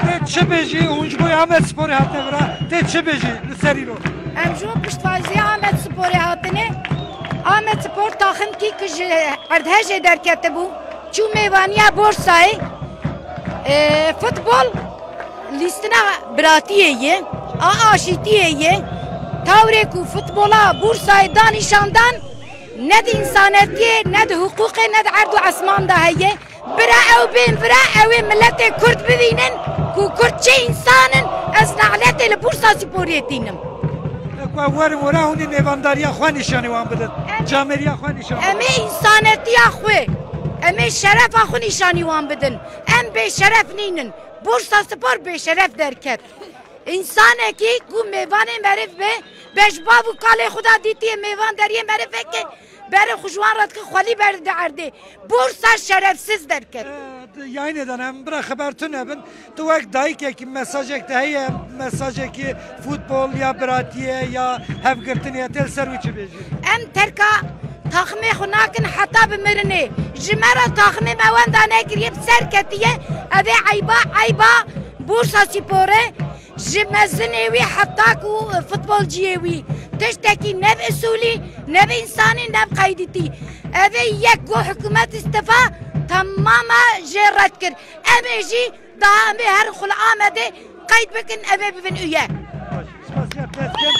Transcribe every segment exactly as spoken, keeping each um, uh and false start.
Tê çi bêjî, hûn ji bo Amed Sporê hatine vira, tê çi bêjî li serî ro? Em ji bo piştvaziya Amed Sporê hatine. Amed Spor taximkî ku ji erdhejê derketibû, çû mêvaniya Borsayê. E, futbol lîstina biratiyê ye, a aşîtiyê ye. Tawrê ku futbola Borsayê da nîşandan, ne di însanetiyê, ne di hiqûqê, ne di erd û esman de heye. Bira ew bên vira, ew ê miletê Kurd bivînin ku Kurd çi însan in, ez naletê li Bursa Sporiyê tînim. Ku ew werin wira hûn ê mêvandariya xwe nîşanî wan bidin. Em Camêriya xwe nîşan bidin. Em ê însanetiya xwe, em ê şerefa xwe nîşanî wan bidin. Em bêşeref nînin. Bursa Spor bêşeref derket. Însanekî ku mêvanê meriv be, be ji bav û kalê xwe da dîtiye mêvan deriyê merivekê, berê xwe ji wan re dike xwelî berde erdê. Borsa şerefsiz derket. E, di yayînê de ne, em bira xeber tune bin. Tu wek dayikekî mesajek te heye, mesajekî futbol ya biratiyê ya hevgirtinê tê li ser wî çi bêjî? Em terka taximê xwe nakin heta bi mirinê. Ji me re taximê me wenda nekiriye, bi ser ketiye. Ev ê eyba, eyba Bursa Spor e. Ji mezinê wî heta ku futbolciyê wî tiştekî nev usulî, nev insanî, nev qeydîtî. Ev ê yek got hikûmet îstifa, temama jê red kir. Em ê jî daha em ê herin xwe li Amedê qeyd bikin, em ê bibin uye. Spasiya te dikim.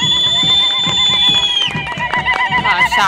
Maşallah.